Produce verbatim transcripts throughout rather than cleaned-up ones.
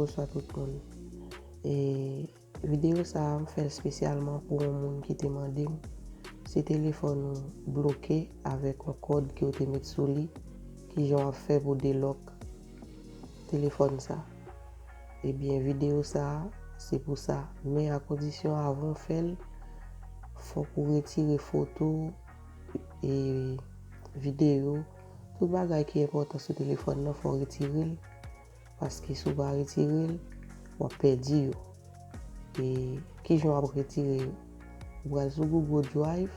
Bonswa tout moun. E videyo sa a, m fè l espesyalman pou yon moun ki te mande m si telefòn ou bloke avèk yon kòd ke w te met sou li, kijan w ap fè pou delòk telefòn sa. Ebyen, videyo sa a, se pou sa. Men a kondisyon, avan w fè l, fòk ou retire foto, e videyo, tout bagay ki enpòtan sou telefòn nan, fò w retire l. Paske si w pa retire l, w ap pèdi yo. E kijan w ap retire yo? Ou pral sou Google Drive,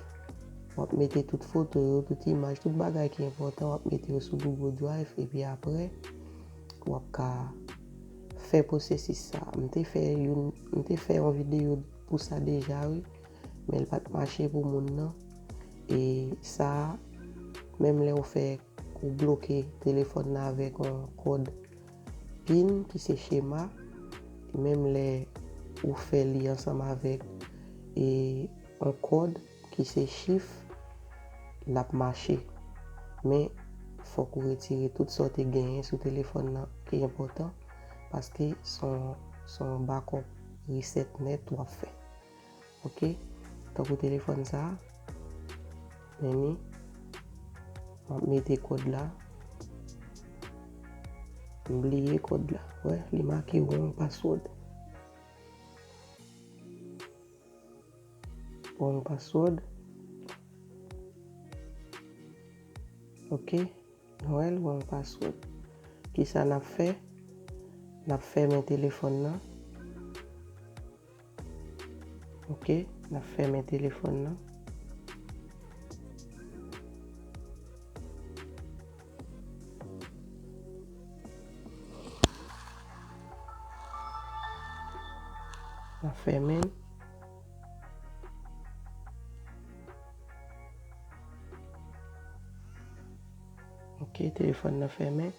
w ap mete tout foto yo, tout imaj, tout bagay ki enpòtan, w ap mete yo sou Google Drive, epi apre, w ap ka fè pwosesis sa. M te fè youn, m te fè yon videyo pou sa deja, wi, men l pa t mache pou moun nan. E sa, menm lè w fè, ou bloke telefòn nan avèk yon kòd pin ki se chema, menm lè ou fè li ansanm avèk, e, yon kòd ki se chif, l ap mache. Men, fòk ou retire tout sa w te genyen sou telefòn nan ki enpòtan, paske se yon, se yon backup reset nèt w ap fè. Oke? Tankou telefòn sa a, men ni, m ap mete kòd la. M bliye kòd la. Wè, li make wrong password. Wrong password. Oke. Noël, wrong password. Kisa n ap fè? N ap fèmen telefòn nan. Oke, n ap fèmen telefòn nan. N ap fèmen. Oke, telefòn nan fèmen.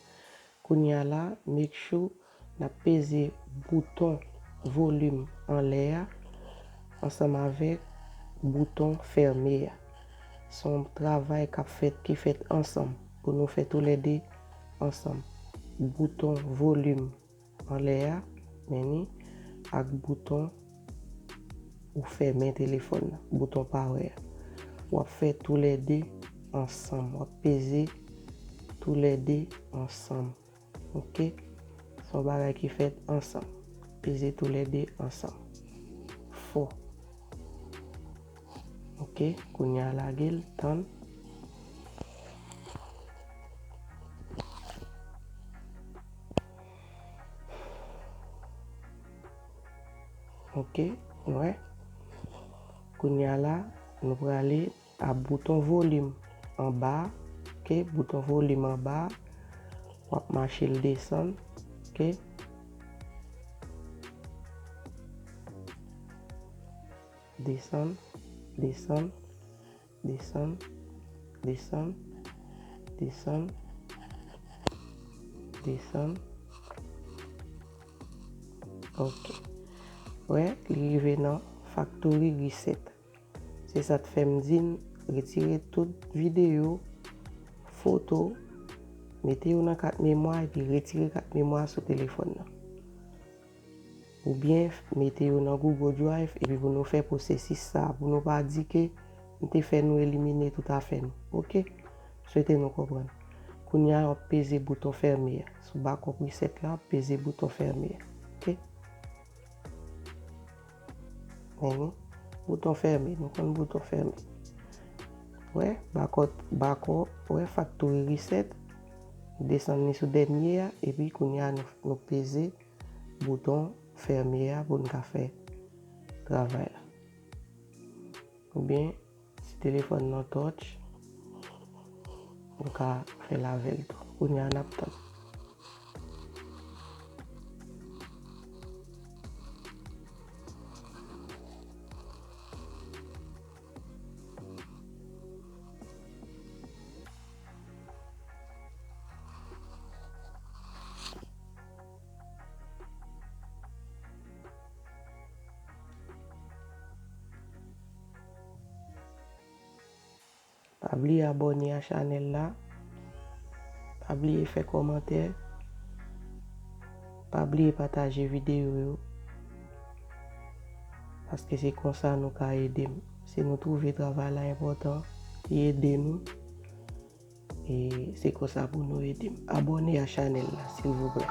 Kounye a la, make sure n ap peze bouton volim anlè a ansanm avèk bouton fèmen a. Se yon travay k ap fèt, ki fèt ansanm, pou nou fè toulède ansanm. Bouton volim anlè a, men ni, ak bouton ou fèmen telefòn nan, bouton power a. W ap fè toulède ansanm, w ap peze toulède ansanm. Oke? Se yon bagay ki fèt ansanm. Peze toulède ansanm. Fò. Oke, kounye a lage l, tann. Oke, wè. Kounye a la, nou prale a bouton volim anba a, oke, bouton volim anba a, w ap mache l desann, oke. Desann, desann, desann, desann, desann, desann. Oke. Wè, li rive nan factory reset. Se sa k fè m di n retire tout videyo, foto, mete yo nan kat memwa epi retire kat memwa sou telefòn nan. Oubyen mete yo nan Google Drive epi pou nou fè pwosesis sa, pou nou pa di ke m te fè nou elimine tout afè nou. Oke? Swete nou konprann. Kounye a, w ap peze bouton fèmen an. Sou backup reset la, w ap peze bouton fèmen an. Oke? Men ni, bouton fèmen, nou konn bouton fèmen. Wè, backup, backup, wè, factory reset. Desann li sou dènye a, epi kounye a nou, nou peze bouton fèmen an pou n ka fè travay la. Oubyen, si telefòn nan touch, nou ka fè l avè l tou. Kounye a n ap tann. Pa bliye abòne a chanèl la. Pa bliye fè kòmantè. Pa bliye pataje videyo yo, paske se konsa nou ka ede m. Si nou twouve travay la enpòtan, li ede nou, e se konsa pou nou ede m. Abòne a chanèl la, silvouplè.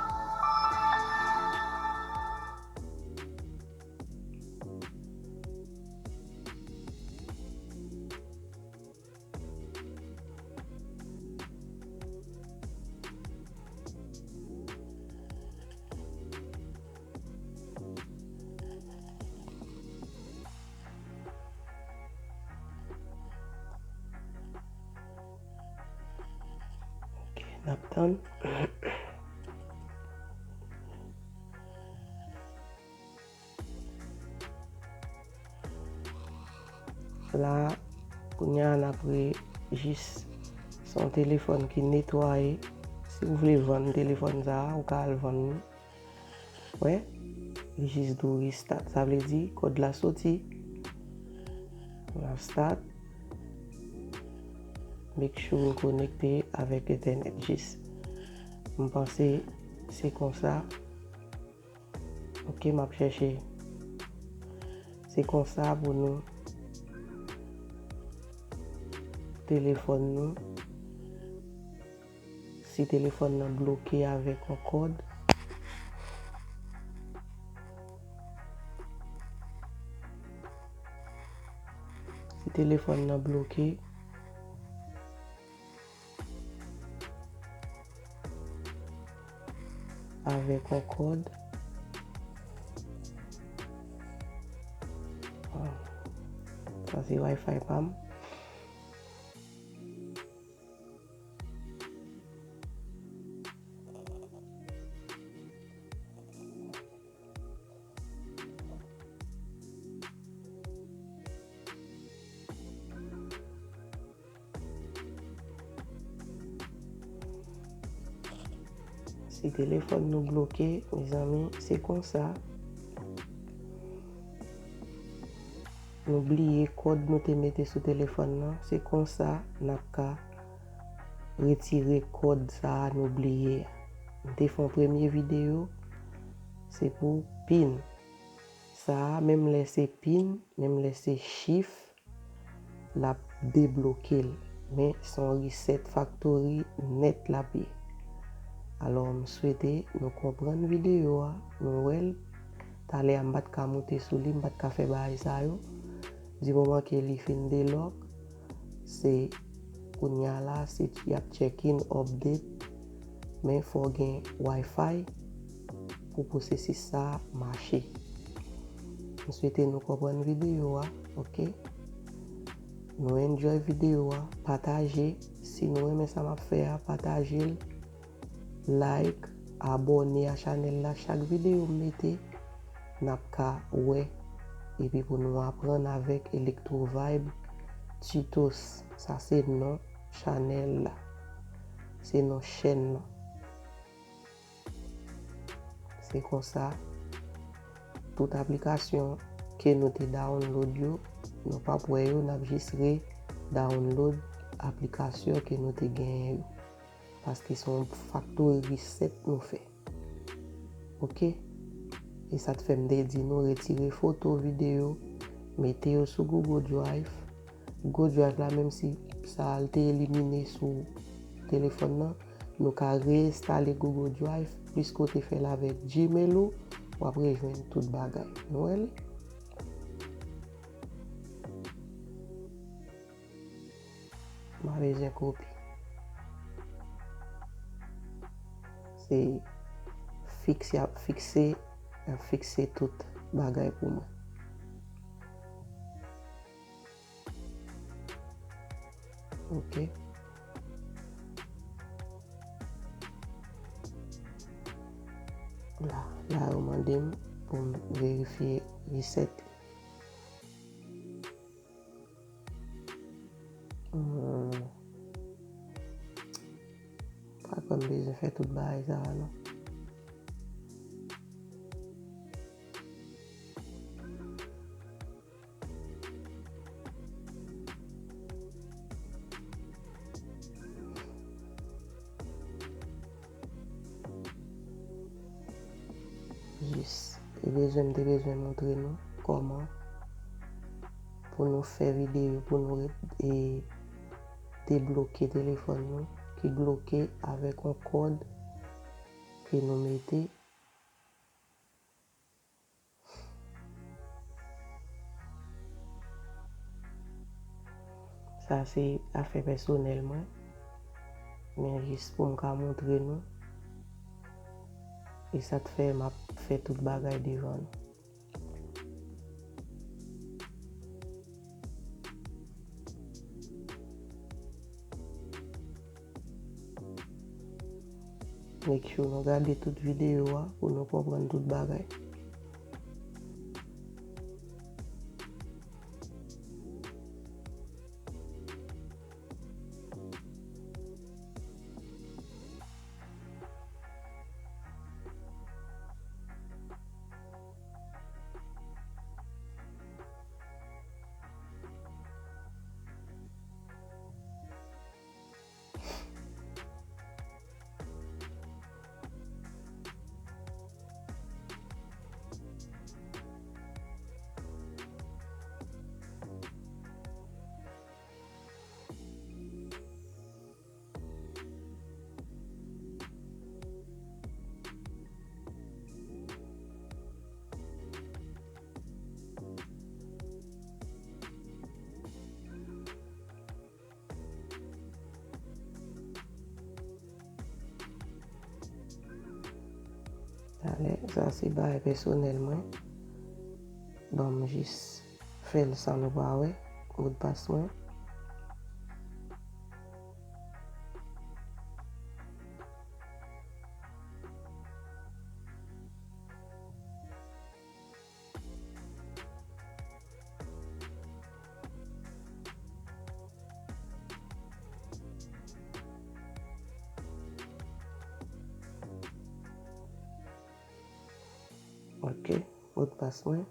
Ok, n ap tann. La, kounye a n ap re jis se yon telefòn ki netwaye. Si w vle vann telefòn sa a, ou ka al vann li. Wè, li jis di w restart. Sa vle di kòd la soti. N ap start. Make sure n konekte avèk entènèt jis. M panse se konsa. Ok, m ap chèche. Se konsa pou nou telefòn nou. Si telefòn nan bloke avèk yon kòd, si telefòn nan bloke, avèk yon kòd. Ah, sa se Wi-Fi pa m. Si telefòn nou bloke, mezanmi, se konsa. Nou bliye kòd nou te mete sou telefòn nan. Se konsa n ap ka retire kòd sa a nou bliye a. M te fè yon premye videyo, se pou pin. Sa a, menm lè se pin, menm lè se chif, l ap debloke l. Men, se yon reset factory nèt l ap ye. Alò, m swete nou konprann videyo a, nou wè l. Talè a, m pa t ka moute sou li, m pa t ka fè bagay sa yo. Di moman ke li fin delòk, se kounye a la, se y ap check in, update, men fò w gen Wi-Fi pou pwosesis sa a mache. M swete nou konprann videyo a, ok? Nou enjoy videyo a, pataje. Si nou renmen sa m ap fè a, pataje l, like, abòne a chanèl la. Chak videyo m mete, n ap ka wè. Epi pou nou aprann avèk Electro Vibe Tutos. Sa se non chanèl la. Se non chèn nan. Se konsa, tout aplikasyon ke nou te download yo, nou p ap wè yo, n ap jis re-download aplikasyon ke nou te genyen yo. Paske se yon factory reset nou fè. Ok? E sa t fè m te di nou retire foto, videyo, mete yo sou Google Drive. Google Drive la, menm si sa a l te elimine sou telefòn nan, nou ka reinstale Google Drive, plis ke w te fè l avèk Gmail ou, w ap rejwenn tout bagay. Nou wè li? M pa bezwen kopi. Se fikse, y ap fikse, y ap fikse tout bagay pou mwen. Ok. La, la yo mande m pou m verifye reset. Hmm. Pa kwè m bezwen fè tout bagay sa a, non. Bezwen, m te bezwen montre nou kòman pou nou fè videyo, pou nou re-, e, debloke telefòn nou ki bloke avèk yon kòd ke nou mete. Sa se afè pèsonèl mwen. Men jis pou m ka montre nou. E sa k fè m ap fè tout bagay devan nou. Make sure nou gade tout videyo a pou nou konprann tout bagay. Talè, sa se bagay pèsonèl mwen. Ban m jis fè l san nou pa wè modpas mwen. Ok, modpas mwen.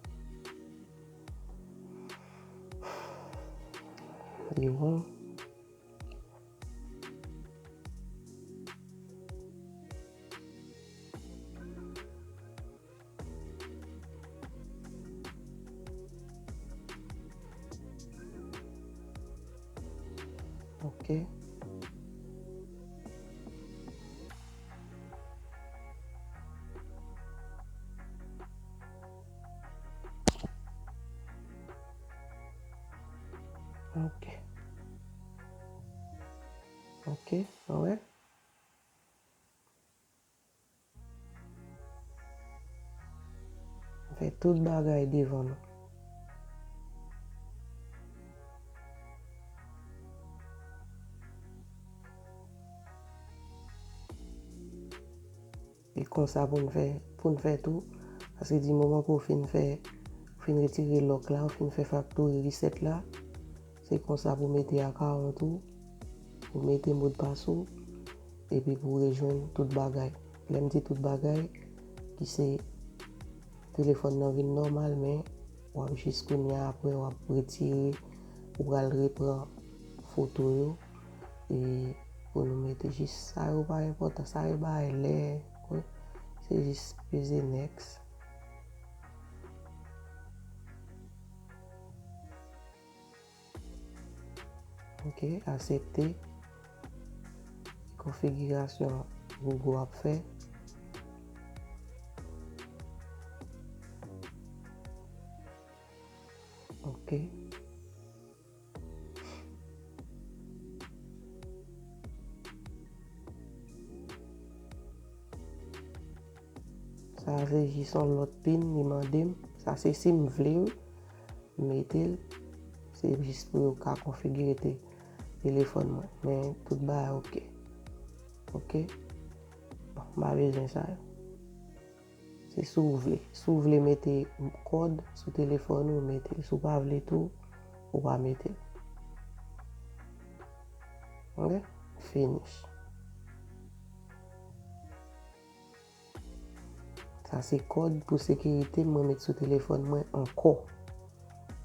Li bon. Ok. Ok. Ok, nou wè. Fè tout bagay devan nou. E konsa pou n fè, pou n fè tou. Paske di moman ke w fin fè, w fin retire lòk la, w fin fè factory reset la, se konsa pou w mete akawont ou, pou w mete modpas ou, epi pou w rejwenn tout bagay. Lè m di tout bagay, ki se telefòn nan vin nòmal, men w ap jis kounye a, apre w ap retire, ou pral repran foto yo, e pou nou mete jis sa yo pa enpòtan, sa yo bagay lè, wi, se jis peze next. Ok, aksepte. Konfigirasyon Google ap fè. Ok. Sa se jis yon lòt pin li mande m. Sa se si m vle wi. M mete l. Se jis pou yo ka konfigire te-, telefòn mwen. Men tout bagay ok. Ok. Bon, m pa bezwen sa yo. Se si w vle. Si w vle mete kòd sou telefòn ou, mete l. Si w pa vle tou, ou pa mete l. Ok? Finish. Sa se kòd pou sekirite mwen met sou telefòn mwen ankò.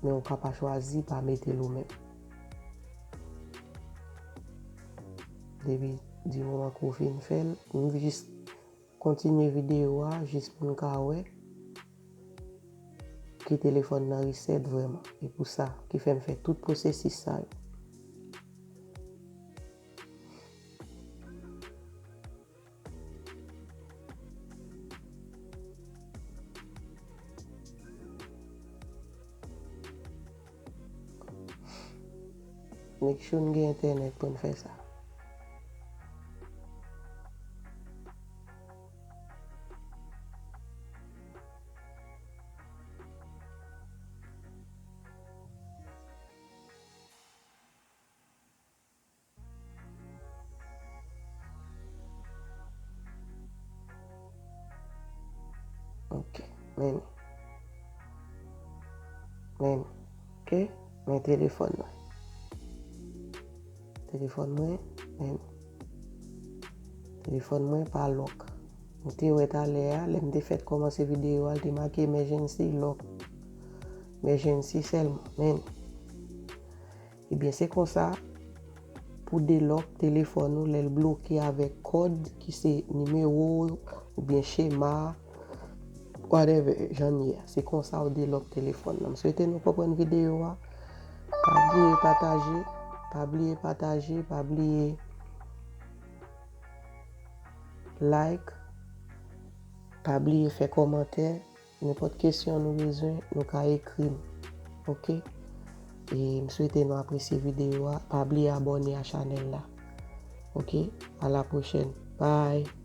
Men ou ka pa chwazi pa mete l ou menm. Depi di moman ke w fin fè l, m jis kontinye videyo a jis pou n ka wè. ke telefòn nan reset vrèman. E pou sa ki fè m fè tout pwosesis sa yo. Make sure n gen entènèt pou n fè sa. Ok, men li. Men li. Ok, men telefòn mwen. Telefòn mwen, men li. Telefòn mwen pa lock. Ou te wè talè a, lè m te fèt kòmanse videyo a, l te make emergency lock. Emergency sèlman, men li. Ebyen, se konsa pou delòk telefòn ou lè l bloke avèk kòd ki se nimewo oubyen chema, whatever jan l ye a. Se konsa ou delòk telefòn nan. M swete nou konprann videyo a. Pa bliye pataje, pa bliye pataje, pa bliye like, pa bliye fè kòmantè. Nenpòt kesyon nou bezwen, nou ka ekri m. Ok? E m swete nou apresye videyo a. Pa bliye abòne a chanèl la. Ok? A la pwochèn. Bye!